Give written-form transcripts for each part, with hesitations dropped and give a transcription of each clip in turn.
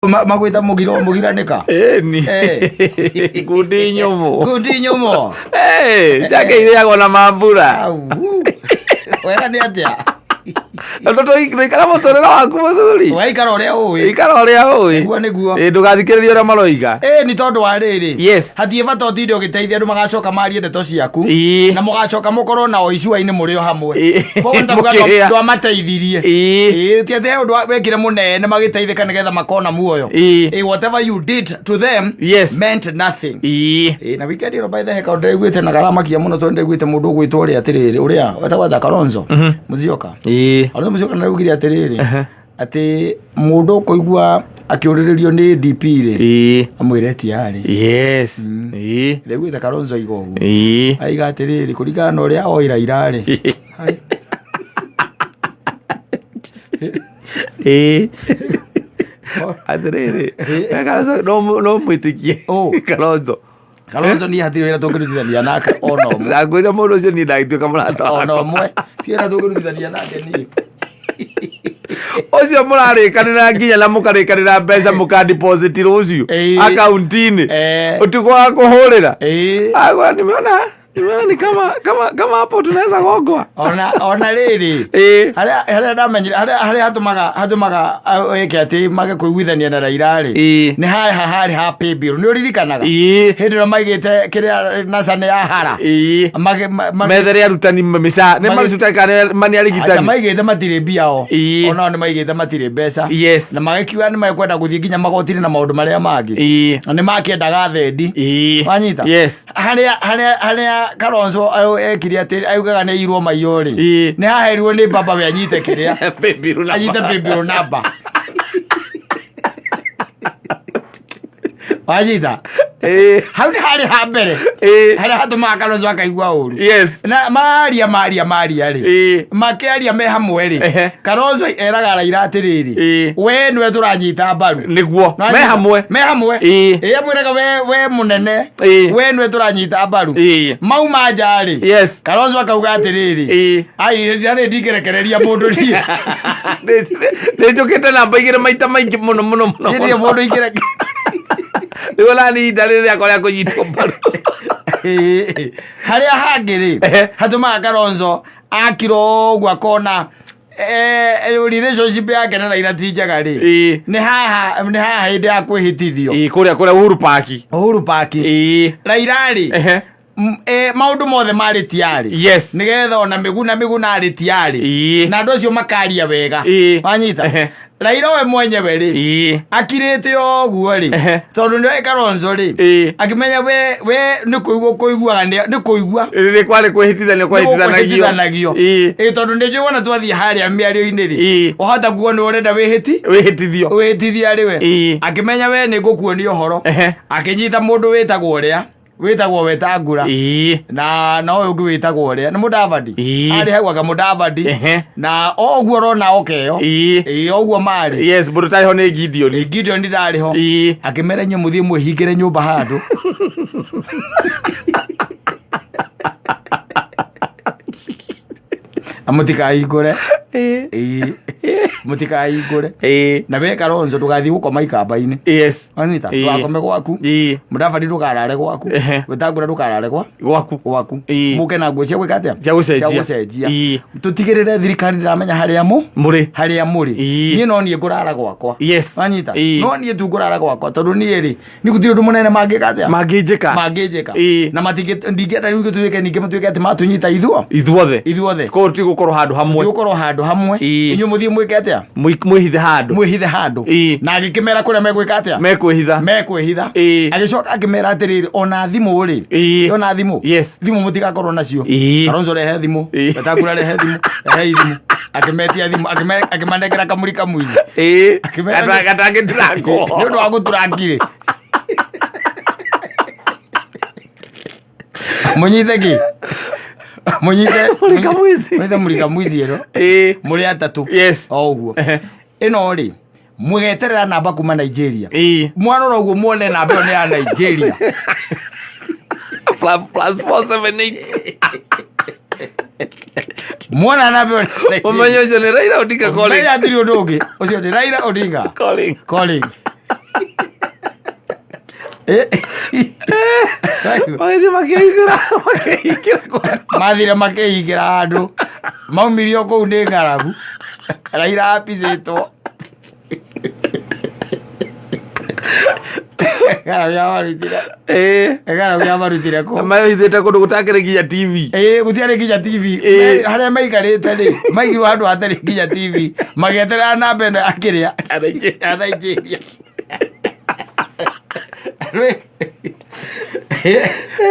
Magwĩta mũgiro mũgiranĩka. Ĩni. Eh. Ngundi nyũmũ. Ngundi nyũmũ. Eh, njake irĩagwo na mambura. Au. Wega nĩ atĩa? Tondũ tũikara mũtũrĩre waku mũthuri. Waikara ũrĩa ũĩ. Ikara ũrĩa ũĩ. Nĩguo nĩguo. Ĩ, ndũgathikĩrĩrie ũrĩa maroiga. Ĩ nĩ tondũ wa rĩrĩ. Yes. Hatirĩ bata ũtinde ũgĩteithia andũ magacoka marie ndeto ciaku. Ĩĩ. Na mũgacoka mũkorwo nao icua-inĩ mũrĩ o hamwe. Ĩĩ. Koguo nĩ ta kuga Mũkĩrĩa. ndwamateithirie. Ĩĩ. Ĩĩ ti atĩ he ũndũ wekire mũnene magĩteithĩka nĩgetha makona muoyo. Ĩĩ. Ĩĩ, whatever you did to them Yes. meant nothing. Ĩĩ. Ĩĩ, na weekend ĩno by the way kaũndũ ndaiguĩte na karamakia mũno tondũ ndaiguĩte mũndũ ũgwĩtwo ũrĩa atĩrĩrĩ ũrĩa wetagwo atĩa Kalonzo Musyoka. Ĩĩ. Kalonzo Musyoka nĩaraugire atĩrĩrĩ atĩ mũndũ ũkũigua akĩũrĩrĩrio nĩ DP rĩ Ĩĩ. amwĩre tiarĩ. Yes. Ĩĩ. Ndaiguĩte Kalonzo aiga ũguo. Ĩĩ. Aiga atĩrĩrĩ kũringana na ũrĩa oĩ Raila rĩ. Hai. Ĩĩ. Atĩrĩrĩ, Kalonzo no mwĩtĩkie. Ũ. Kalonzo. Kalonzo niĩ hatirĩ wĩra tũngĩrutithania nake ona ũmwe. Ndakwĩra mũndũ ũcio niĩ ndagĩtuĩka mũrata Ona wakwa. ũmwe. Ti wĩra tũngĩrutithania nake niĩ. Ũcio mũrarĩkanĩra nginya na mũkarĩkanĩra mbeca mũka deposit rũciũ Ĩĩ. akaunti-inĩ. Eh. Ũtukũ wa kũhũrĩra. Ĩĩ. Agwa nimeona ni kama hapo tunaweza gongwa. Ona rĩrĩ Ĩĩ. harĩa ndamenyire harĩa hatũmaga wĩke atĩ mage kũiguithania na Raila rĩ Ĩĩ. nĩ harĩa harĩ ha paybill nĩ ũririkanaga Ĩĩ. hĩndĩ ĩrĩa maigĩte kĩrĩa NASA nĩ ya hara Ĩĩ. Methere arutani mĩca nĩ maruta kana nĩ Acha arigitani. maigĩte matirĩ mbia o Ĩĩ. onao nĩ maigĩte matirĩ mbeca Yes. na magĩkiuga nĩ mekwenda gũthiĩ nginya magoti-inĩ na maũndũ marĩa mangĩ Ĩĩ. na nĩ makĩendaga thendi Ĩĩ. Wanyita? Yes. Harĩa Kalonzo ekire atĩ augaga nĩ irwo maiyũ rĩ Ĩĩ. nĩ haherirwo nĩ baba we anyite kĩrĩa Paybill number. anyite paybill number wanyita Ĩĩ. hau nĩ harĩ ha mbere Ĩĩ. harĩa hatũmaga Kalonzo akaigua ũru Yes. na maria maria maria rĩ Ĩĩ. makĩaria me hamwe rĩ Ehe. Kalonzo eraga Raila atĩrĩrĩ Ĩĩ. we nĩwe tũranyita mbaru Nĩguo. Me hamwe. Me hamwe. Ĩĩ. Ĩĩ amwĩraga we mũnene Ĩĩ. we nĩwe tũranyita mbaru Ĩĩ. mauma nja rĩ Yes. Kalonzo akauga atĩrĩrĩ Ĩĩ. ai rĩ ndingĩrekereria mũndũ niĩ Nĩ njũkĩte namba igĩrĩ maita maingĩ mũno mũno mũno. Niĩ ndirĩ mũndũ ingĩreke Rĩu ona nĩ ihinda rĩrĩ rĩakwa rĩa kũnyitwo mbaru. Ĩĩ. Harĩa hangĩ rĩ Ehe. hatũmaga Kalonzo akira ũguo akona relationship yake na Raila ti njega rĩ Ĩĩ. Nĩ haha hĩndĩ ya kwĩhĩtithio. Ĩĩ, kũrĩa Uhuru Park. Uhuru Park. Ĩĩ. Raila rĩ Ehe. Maũndũ mothe marĩ tiarĩ Yes. nĩgetha ona Mĩguna Mĩguna arĩ tiarĩ Ĩĩ. na andũ acio makaria wega. Ĩĩ. Wanyita? Ehe. Raila we mwenyewe rĩ Ĩĩ. akirĩte ũguo rĩ Ehe. tondũ nĩoĩ Kalonzo rĩ Ĩĩ. akĩmenya we nĩ kũigua kũiguaga nĩ kũigua Nĩ kwarĩ kwĩhĩtithanio kwahĩtithanagio. kwĩhĩtithanagio. Ĩĩ. Ĩĩ, tondũ nĩ njũĩ wona twathiĩ harĩa mĩario-inĩ rĩ Ĩĩ. wahota kuo nĩ ũrenda wĩhĩti Wĩhĩtithio. wĩhĩtithia rĩ we Ĩĩ. akĩmenya we nĩ ngũkuonia ũhoro Ehe. akĩnyita mũndũ wĩtagwo ũrĩa wĩtagwo Wetangula Ĩĩ. na ũyũ ũngĩ wĩtagwo ũrĩa nĩ Mũdavadi Ĩĩ. arĩ hau anga Mũdavadi Ehe. na o ũguo ũrona okeyo Ĩĩ. Ĩĩ, o ũguo marĩ. Yes, mũndũ ũtarĩ ho nĩ Gideon. Gideon ndarĩ ho. Ĩĩ. Akĩmera inyuĩ mũthiĩ mwĩhingĩre nyũmba handũ na mũtikahingũre. Ĩĩ. Ĩĩ. Mũtikahingũre. Ĩĩ. Na we Kalonzo ndũgathiĩ gũkoma ikamba-inĩ. Yes. Wanyita? Ĩĩ. Ndũgakome gwaku. Ĩĩ. Mũdavadi ndũkarare gwaku. Ehe. Wetangula ndũkarare gwa Gwaku. gwaku. Ĩĩ. Mũke na nguo cia gwĩka atĩa? Cia gũcenjia. Cia gũcenjia. Ĩĩ. Tũtigĩrĩre thirikari ndĩramenya harĩa mũ Mũrĩ. harĩa mũrĩ. Ĩĩ. Niĩ no niĩ ngũrara gwakwa. Yes. Wanyita? Ĩĩ. No niĩ tu ngũrara gwakwa tondũ niĩ rĩ nĩ gũtirĩ ũndũ mũnene mangĩka atĩa Mangĩnjĩka. Mangĩnjĩka. Ĩĩ. Na ndingĩenda rĩu gĩtuĩke ningĩ matuĩke atĩ matũnyita ithuo Ithuothe. Ithuothe. Koguo tũtigũkorwo handũ hamwe. Tũgũkorwo handũ hamwe. Ĩĩ. Inyuĩ mũthiĩ mwĩke atĩa? Mwĩhithe handũ. Mwĩhithe handũ. Ĩĩ. Na agĩkĩmera kũrĩa megwĩka atĩa? Mekwĩhitha. Mekwĩhitha. Ĩĩ. Agĩcoka akĩmera atĩrĩrĩ, ona thimũ rĩ Ĩĩ. ona thimũ Yes. thimũ mũtigakorwo nacio. Ĩĩ. Kalonzo rehe thimũ. Ĩĩ. Wetangula rehe thimũ, rehei thimũ. Akĩmetia thimũ, akĩmanengera kamũri kamwici. Ĩĩ. Akĩmera Gatangĩturangwo. Nĩ ũndũ wa gũturangirĩ mũnyite kĩ mũnyite Mũrika mwici. Mũnyite mũrika mwici ĩno. Ĩĩ. Mũrĩ atatũ. Yes. O ũguo. Ehe. Ĩno rĩ mũgeterera namba kuma Nigeria. Ĩĩ. Mwarora ũguo muone namba ĩyo nĩ ya Nigeria. Plus 478. Muona namba ĩyo nĩ ya Nigeria. Ũmenye ũcio nĩ Raila Odinga calling. Menya hatirĩ ũndũ ũngĩ, ũcio nĩ Raila Odinga Calling. Calling. Magĩthiĩ makĩhingĩra makĩhingĩra Mathire makĩhingĩra handũ, maumirio kũu nĩ ng'aragu. Raila apicĩtwo. Ng'aragu yamarutire. Ng'aragu yamarutire kũ? Mahithĩte kũndũ gũtakĩrĩ nginya TV. Ĩĩ, gũtiarĩ nginya TV. Harĩa maikarĩte rĩ, maigirwo handũ hatarĩ nginya TV, magĩeterera namba ĩno ya kĩrĩa ya Nigeria.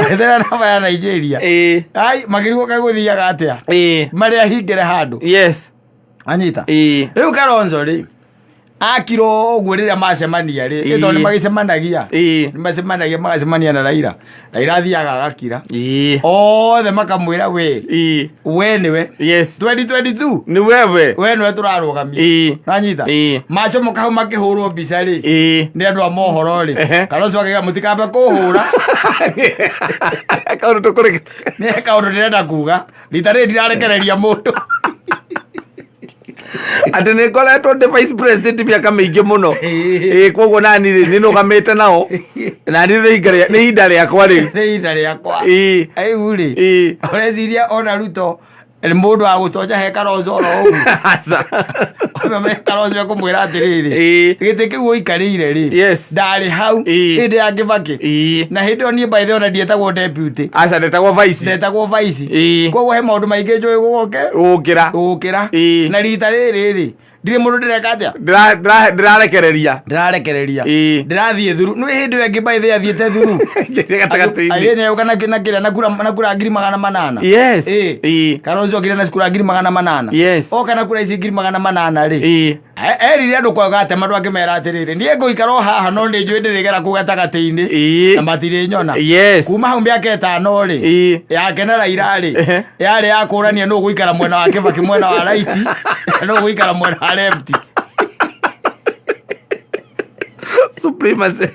Magĩeterera namba ya Nigeria. Ai, makĩrigwo kaĩ gũthiaga atĩa, marĩ ahingĩre handũ. Anyita. Rĩu Kalonzo rĩ, akirwo ũguo rĩrĩa macemania rĩ, tondũ nĩ magĩcemanagia, nĩ macemanagia, magacemania na Raila. Raila athiaga agakira, othe makamwĩra, we we nĩwe 2022, Nĩ wewe. We nĩwe tũrarũgamia. Nanyita. Macomoka hau makĩhũrwo mbica rĩ, nĩ andũ a mohoro rĩ, Kalonzo akauga, "Mũtikambe kũhũra." Kaũndũ tũkũrĩ. Nĩ kaũndũ ndĩrenda kuga, rita rĩrĩ ndirarekereria mũndũ. Atĩ nĩ ngoretwo ndĩ vice president mĩaka mĩingĩ mũno. Ĩĩ, koguo nani rĩ, nĩ nũgamĩte nao, nani nĩ ihinda rĩakwa rĩu. Nĩ ihinda rĩakwa. Rĩu rĩ, ũreciria ona Ruto nĩ mũndũ wa gũtonja he Kalonzo oro ũguo? Aca. Ũmenye Kalonzo ekũmwĩra atĩrĩrĩ, gĩtĩ kĩu ũikarĩire rĩ, ndarĩ hau hĩndĩ ya Kĩbakĩ, na hĩndĩ ĩyo niĩ by the way ona ndietagwo deputy. Aca, ndetagwo vice. Ndetagwo vice. Koguo he maũndũ maingĩ njũĩ gũgoke Gũkĩra. Gũkĩra. Na rita rĩrĩ rĩ, ndirĩ mũndũ ndĩreka atĩa. Ndĩrarekereria. Ndĩrarekereria. Ndĩrathiĩ thuru nĩ hĩndĩ ĩyo ĩngĩ by the way athiĩte thuru. Gatagatĩ-inĩ. Agĩneuka na kĩrĩa na kura 800,000. Kalonzo okire na kura 800,000. Oka na kura ici 800,000 rĩ, erire andũ kwaga atema andũ, akĩmera atĩrĩrĩ, niĩ ngũikara o haha, no nĩ njũĩ ndĩrĩgera kũu gatagatĩ-inĩ na matirĩnyona. Kuma hau mĩaka 5 rĩ, yake na Raila rĩ, yarĩ ya kũrania nũ gũikara mwena wa Kĩbakĩ mwena wa right, nũ gũikara mwena wa left. Supremacy.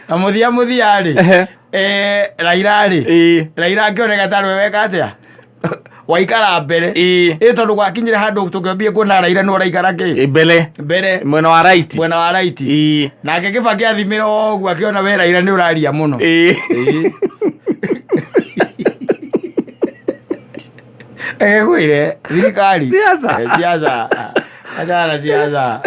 Na mũthia mũthia rĩ, Raila rĩ, Raila akĩoneka tarĩ we weka atĩa waikara mbere. Ĩ tondũ gwakinyire handũ tũkĩambie kuona Raila nĩ ũraikara kĩ Mbere. Mbere. Mwena wa right. Mwena wa right. Nake Kĩbakĩ athimĩra ũguo, akĩona we Raila nĩ ũraria mũno. Ĩĩ. Egwire thirikari. Siasa. Siasa, achana na siasa,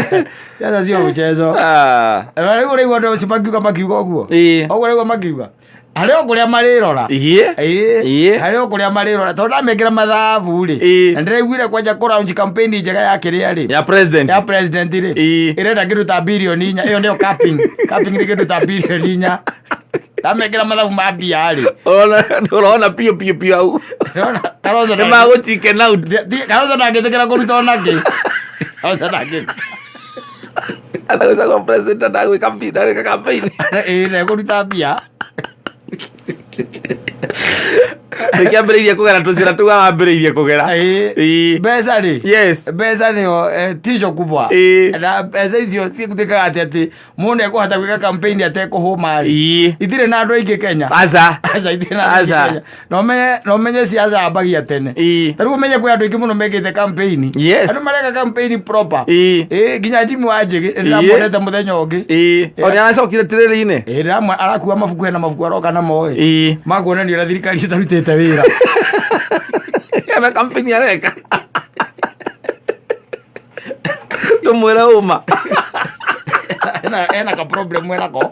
siasa sio mchezo. Na rĩu ũraigua andũ acio makiuga ũguo, ũguo ũraigua makiuga harĩ o kũrĩa marĩrora. Ĩĩ. Harĩ o kũrĩa marĩrora, tondũ ndamekĩra mathabu rĩ, na ndĩraiguire kwanja kũ launch campaign njega ya kĩrĩa rĩ, Ya president. Ya president rĩ, ĩrenda kĩndũ ta 4 bilioni. Ĩyo nĩyo capping. Capping nĩ kĩndũ ta 4 bilioni. Ndamekĩra mathabu ma mbia rĩ, Ũrona piũ piũ piũ hau. Ndĩrona Kalonzo Nĩ magũ chicken out. Kalonzo ndangĩtĩkĩra kũruta onakĩ. Kalonzo ndangĩ Anagũcagwo president, ndagwĩka campaign. Ĩĩ, ndekũruta mbia. Nĩkĩambĩrĩirie kũgera tũcĩra tũu arambĩrĩirie kũgera. Mbeca rĩ, mbeca nĩyo tisho kubwa. Na mbeca icio cituĩkaga atĩ mũndũ ekũhota gwĩka campaign atekũhũma rĩ, itirĩ na andũ aingĩ Kenya. Aca. Aca, itirĩ na andũ aingĩ Aca. Kenya. Na ũmenye siasa yambagia tene. Ta rĩu ũmenye kwĩ andũ aingĩ mũno mekĩte campaign. Andũ mareka campaign proper. Ĩĩ, nginya Jimmy Wanjigi ndĩramuonete mũthenya ũngĩ. O nĩ aracokire tirĩrĩ-inĩ. Ĩĩ, arakua mabuku, hena mabuku aroka namo ĩ, makuonania ũrĩa thirikari ĩtarutĩte wĩra. Ena campaign areka. Tũmwĩre ũma. Ena ka problem enako.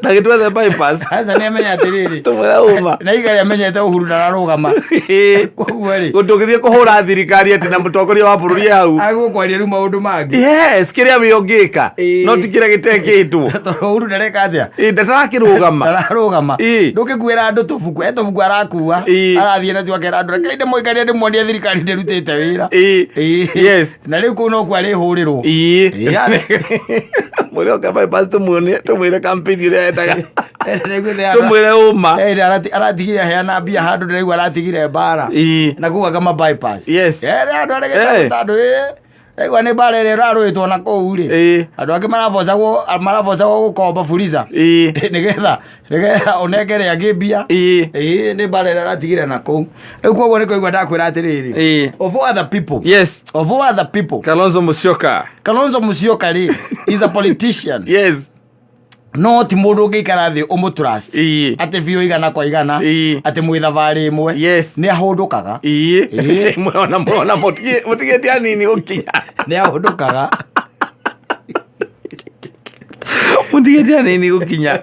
Na gĩtwethe bypass. Aca, nĩ amenya atĩrĩrĩ, Tũmwĩre ũma. na igari amenyete Uhuru ndararũgama, koguo rĩ, Tũgĩthiĩ kũhũra thirikari atĩ na mũtongoria wa bũrũri e hau. Agũkwaria rĩu maũndũ mangĩ. Yes, kĩrĩa we ũngĩka. No ti kĩrĩa gĩtekĩtwo. Tondũ Uhuru ndareka atĩa? Ĩĩ, ndatarakĩrũgama. Ndararũgama. Ndũngĩkuĩra andũ tũbuku, e tũbuku arakua, arathiĩ natuo akera andũ, "Rekei ndĩmũikarie ndĩmuonie thirikari ndĩrutĩte wĩra." Na rĩu kũu nokuo arĩhũrĩrwo. Mwĩre oke bypass tũmuonie, tũmwĩre campaign ĩrĩa endaga. Tũmwĩre ũma. Aratigire aheana mbia handũ, ndĩraigua aratigire mbara. Na kũu akama bypass. Andũ aregete andũ ĩĩ. Ndaigua nĩ mbara ĩrĩa ĩrarũĩtwo na kũu rĩ, andũ angĩ marabocagwo gũkomba Fuliza nĩgetha ũnengere angĩ mbia. Ĩĩ, nĩ mbara ĩrĩa ĩratigire na kũu rĩu. Koguo nĩ kũigua ndakwĩra atĩrĩrĩ, of all other people, of all other people, Kalonzo Musyoka. Kalonzo Musyoka rĩ, is a politician, no ti mũndũ ũngĩikara thĩ ũmũtrust atĩ biũ igana kwa igana, atĩ mwĩ thabarĩ ĩmwe. Nĩ ahũndũkaga. Ona ona mũtigĩte anini gũkinya. Nĩ ahũndũkaga. Mũtigĩte anini gũkinya.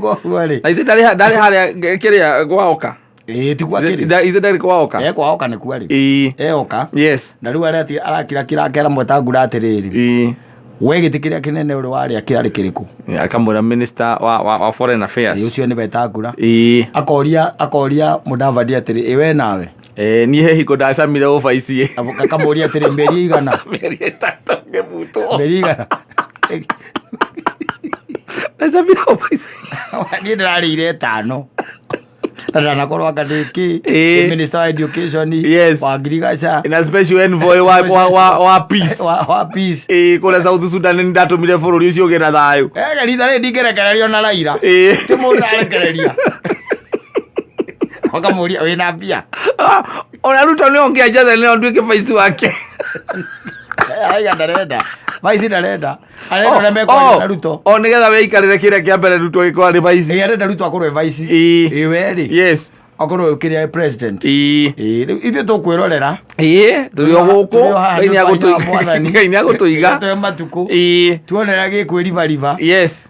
Koguo rĩ, Na ithe ndarĩ harĩa kĩrĩa gwaoka? Ĩĩ, tiguo akĩrĩ. Ithe ndarĩ kwaoka? E kwaoka nĩ kuarĩ. Eoka. Na rĩu arĩa arakira akera Mwetangura atĩrĩrĩ, we gĩtĩ kĩrĩa kĩnene ũrĩ warĩa kĩarĩ kĩrĩkũ? Akamwĩra minister wa foreign affairs. Ĩĩ, ũcio nĩ Wetangura. Akoria Mudavadi atĩrĩ, ĩ we nawe? Eh, niĩ he hingo ndacamire ũbaici. Akamũria atĩrĩ, mĩeri igana? Mĩeri 3 ngĩbutwo. Mĩeri igana? Ndacamire ũbaici. Niĩ ndĩrarĩire 5 na ndanakorwo anga ndĩ kĩ. Minister wa education, wa ngirigaca, na special envoy wa peace. Wa peace. Ĩĩ, kũrĩa South Sudan nĩ ndatũmire bũrũri ũcio ũgĩe na thayũ. Ega rita rĩrĩ ndingĩrekererio na Raila. Ti mũndũ arekereria akamũria wĩna mbia. Ah, ona Ruto nĩ onge anjathe nĩ nduĩke vice wake. Araiga ndarenda vice, ndarenda, arenda ũrĩa mekwaria na Ruto. O nĩgetha weikarĩre kĩrĩa kĩa mbere Ruto agĩkorwo arĩ vice. Ĩĩ, arenda Ruto akorwo e vice. Ĩĩ, we rĩ, akorwo kĩrĩa president. Ĩĩ, rĩu ithuĩ tũkwĩrorera. Ĩĩ, tũrĩ o gũkũ. Tũrĩ o haha Ngai nĩ ũndũ wa hinya wa Mwathani. Ngai nĩ agũtũiga. Tũhe matukũ, tuonera gĩkwĩribariba,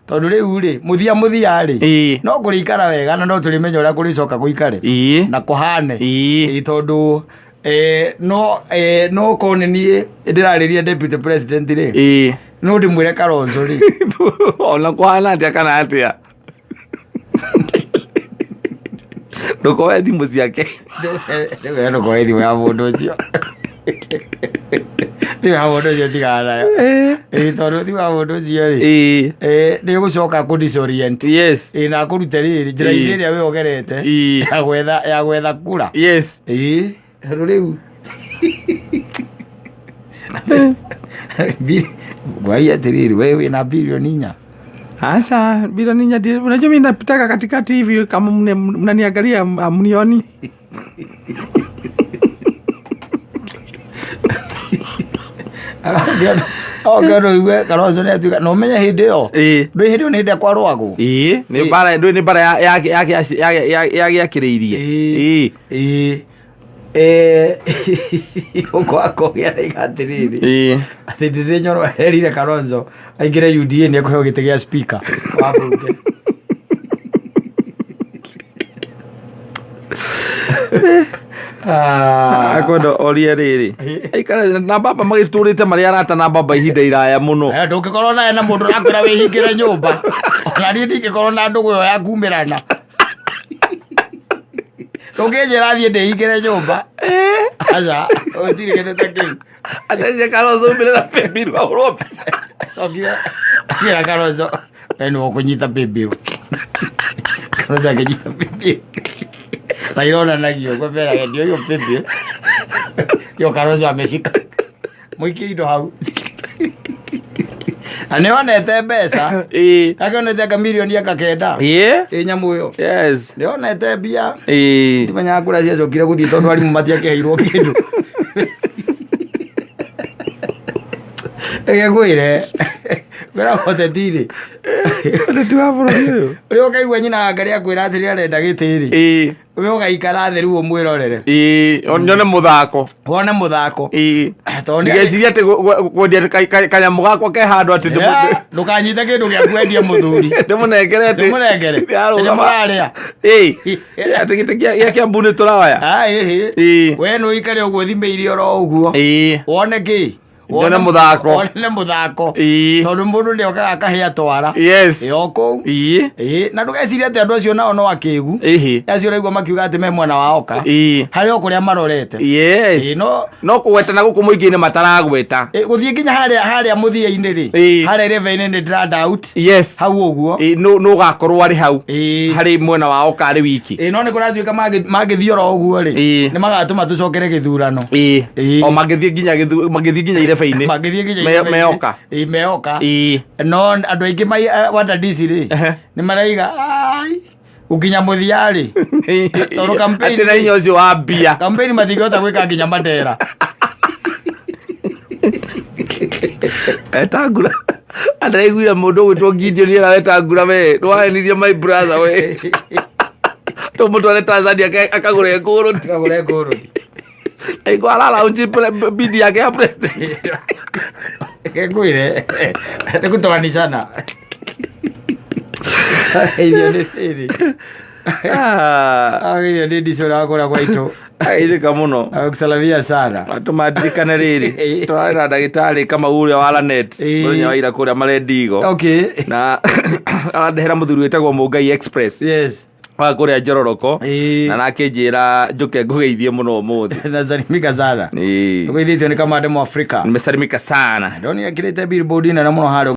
tondũ rĩu rĩ, mũthia mũthia rĩ, no kũrĩikara wega na no tũrĩmenya ũrĩa kũrĩcoka gũikare na kũhane. Ĩĩ, tondũ no korwo nĩ niĩ ndĩrarĩria deputy president rĩ, no ndĩmwĩre Kalonzo rĩ, Ona kũhana atĩa kana atĩa, ndũkoe thimũ ciake. Ndũkoe thimũ ya mũndũ ũcio, thimũ ya mũndũ ũcio tigana nayo. Ĩĩ, tondũ thimũ ya mũndũ ũcio rĩ, nĩ ũgũcoka kũ disorient. Ĩĩ, na akũrute rĩrĩ njĩra-inĩ ĩrĩa we ũgerete ya gwetha kura. Ĩĩ, tondũ rĩu ngwaria atĩrĩrĩ, we wĩna bilioni 4. Asa, bilioni 4 unajua mimi napitaka katikati hivi, kama mnaniangalia hamnioni. Ongera ũigue Kalonzo nĩ atuĩka na ũmenye hĩndĩ ĩyo, ndũĩ hĩndĩ ĩyo nĩ hĩndĩ ĩrĩa kwarũagwo. Ĩĩ, nĩ mbara, ndũĩ nĩ mbara yagĩakĩrĩirie. Ĩĩ. Gũkũ akogĩa raiga atĩrĩrĩ, atĩ Ndĩndĩ Nyoro erire Kalonzo aingĩre UDA nĩ ekũheo gĩtĩ gĩa speaker wa bunge. Ah. Akwenda orie rĩrĩ, aikare na baba, magĩtũrĩte marĩ arata na baba ihinda iraya mũno. Eh, ndũngĩkorwo naye na mũndũ ũrakwĩra wĩhingĩre nyũmba. Ona niĩ ndingĩkorwo na ndũgũ ĩyo ya kumĩrana. Ndũngĩnjĩra thiĩ ndĩhingĩre nyũmba, aca, gũtirĩ kĩndũ ta kĩu. Atarire Kalonzo umire na paybill ahũrwo mbica. Cokire akĩra Kalonzo, we nĩwe ũkũnyita paybill. Kalonzo akĩnyita paybill na ironanagio ũguo mbere ndio hiyo paybill yo Kalonzo ameshika, mũikie indo hau, na nĩonete mbeca, akĩonete anga mirioni anga 9. Ĩ nyamũ ĩyo, nĩonete mbia. Ndimenyaga kũrĩa ciacokire gũthiĩ, tondũ arimũ matiakĩheirwo kĩndũ. Reke ngwĩre, kwĩra ũteti-rĩ, Ũteti wa bũrũri ũyũ. Ũrĩa ũkaigua nyina wa Ngarĩ akwĩra atĩrĩ arenda gĩtĩ-rĩ, we ũgaikara thĩ rĩu ũmwĩrorere. Ĩĩ, nyone mũthako. Wone mũthako. Tondũ Ndigeciria atĩ kwendia kanyamũ gakwa ke handũ atĩ ndũkanyite kĩndũ gĩa kwendia mũthuri. Ndĩmũnengere atĩ Ndĩmũnengere. Nĩarũgama. Mũrarĩa. Ĩĩ, atĩ gĩtĩ gĩa Kiambu nĩ tũroya. Ah, ĩhĩ. We nĩ ũikare ũguo thimĩire oro ũguo, wone kĩ. Nyone mũthako. Wone mũthako. Tondũ mũndũ nĩ okaga akahĩa twara. Yes. Ĩ o kũu. Ĩ, na ndũgecirie atĩ andũ acio nao no akĩgu. Acio ũraigua makiuga atĩ me mwena wa oka. Harĩ o kũrĩa marorete. Yes. Ĩ, no No kũgweta na gũkũ mũingĩ-inĩ mataragweta. Ĩ, gũthiĩ nginya harĩa harĩa mũthia-inĩ rĩ. Harĩa irebe-inĩ nĩ ndĩra doubt. Yes. Hau ũguo. Ĩ, nũ ũgakorwo arĩ hau. Ĩ. Harĩ mwena wa oka arĩ wiki. Ĩ, no nĩ kũratuĩka mangĩthiĩ oro ũguo rĩ. Nĩ magatũma tũcokere gĩthurano. O mangĩthiĩ nginya mangĩthiĩ nginya irebe-inĩ. Mangĩthiĩ nginya irebe-inĩ. Meoka. Ĩ, meoka. No andũ aingĩ wadadisi rĩ nĩ maraiga ai gũkinya mũthia rĩ Tondũ campaign Atĩ na hinya ũcio wa mbia. Campaign matingĩhota gwĩka nginya Mandera. Etangura andaiguire mũndũ ũgwĩtwo Gideon era wetangura we ndwahenirie my brother we tũmũtware Tanzania akagũre ngũrũ. Akagũre ngũrũ. Aigua araraunji bidi yake ya president. Ngwĩre nĩ gũtoanishana irio nĩ rĩrĩ. Ah, Irio nĩ ndicũra wakũra gwaitũ. Ageithĩka mũno. Agũsalamia sana. Atũma ndirikane rĩrĩ tũrarĩ na ndagĩtarĩ Kamau ũrĩa wa Lanet mũthenya wa ira kũrĩa Marendigo na arandehera mũthuri wĩtagwo Mũngai Express wa kũrĩa Njororoko na nakĩnjĩra njũke ngũgeithie mũno ũmũthĩ. Nasalimika sana. Ũgeithĩtio nĩ kamande Mwafrika. Nimesalimika sana. Ndoni ekĩrĩte billboard nene mũno harĩa.